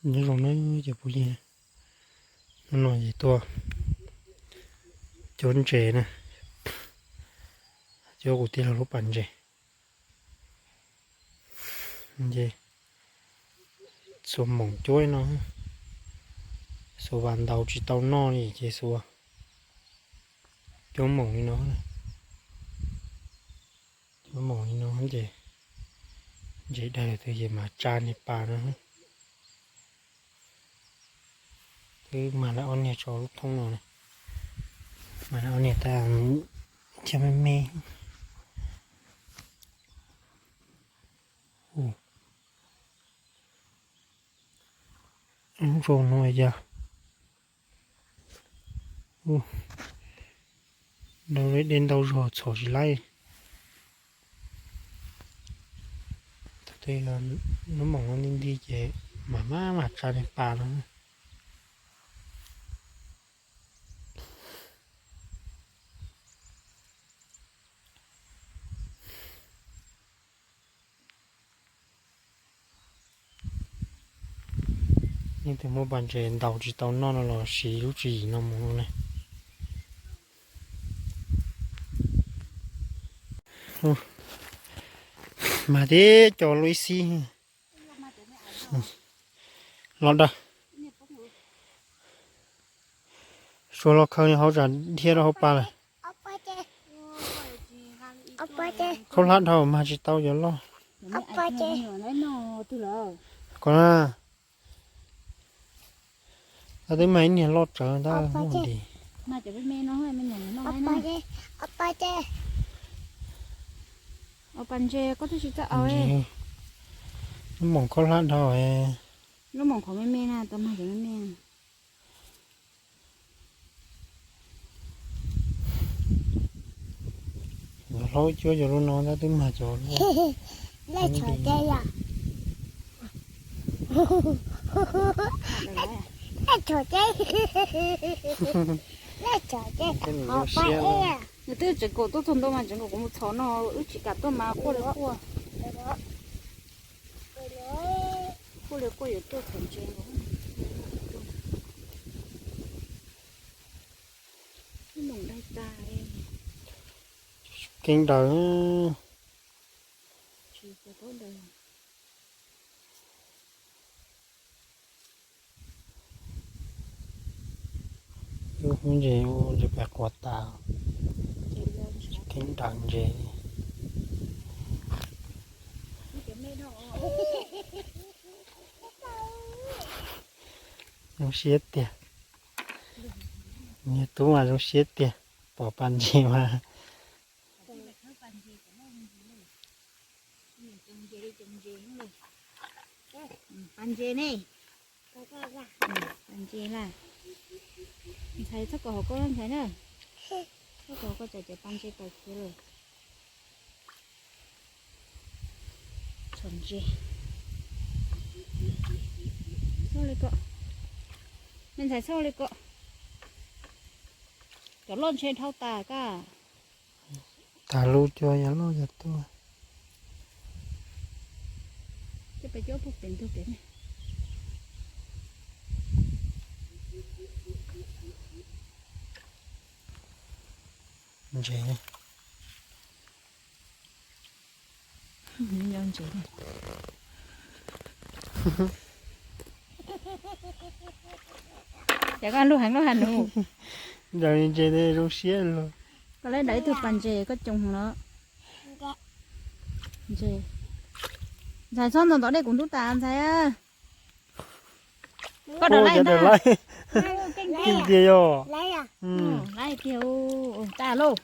Nyob zoo na cov phooj ywg, hnub no ces tuaj cuab ntses na, cuab kuv tij laug lub pas ntses. Ces xuas moom cuab li no, xuas vas ntaus tsis tau noj li ces xuas cuab moom li no. Cuab moom li no ces ntses daig lawm twg ces mam tsa niag pas no. Twb mag lawm ob niag tso lub thoob no, mag lawm ob niag tas thiab me me. Lub zoo no yog dej ntau zog txhom tsis laib. Lub moom no nti nti ces mam maj mam tsa niag pas no. Leej twg muaj pas ntses ntaus tsis tau noj no los siv lub tswv yim no mus no na. Mag tib co lub ib xib los dawb. Suav los khaws hauv tsam dhia rau hauv pas lawm. Khaub hlab dhau mag tsis tau cov loj. Ko na, tab twb mag ib niag loj tsawv tab. Lub moom khaub hlab dhau. Lub moom qhov me me na, tau mag cov me me. Cov hlob cuab cov lub no tab twb mag cov loj. Nws twb tseem kaum tuaj txog ntau mas tseem kaum kuv mus txhom no, wb tsis kam tuaj mas quaj li quaj. Quaj li quaj yuav tuaj txhom ntses. Keeb daws. Ub, ntses ua ntses pais quav tas, keeb daws ntses. Zoo siab tiag. Niag tub mas zoo siab tiag, pom pas ntses mas. Pas ntses ne. Pas ntses las. Ntxhais txhob kov hauv koj ntxhais na. Txhob kov hauv koj tsam cov pas ntses pais khiav lawm. Txhom ntses. Txhob li ko. Me ntxhais txhob li ko. Cov loj ntshe dhau tas kaj. Tas lub cua yog loj yog tuaj. Coj pais coj puag pem ntug pem ne. Ntses. Nyob ntses. Ces koj lub heev lub ha nus. Ncaws ntses zoo siab lug. Koj lawv dawv ib tug pas ntses koj coo heev los. Ntxhais txhob ntaus ntov dej kuv ntub tas ntxhais. Koj dawv laib ntag. Keej tiag yog. Laib tiag tas lauj.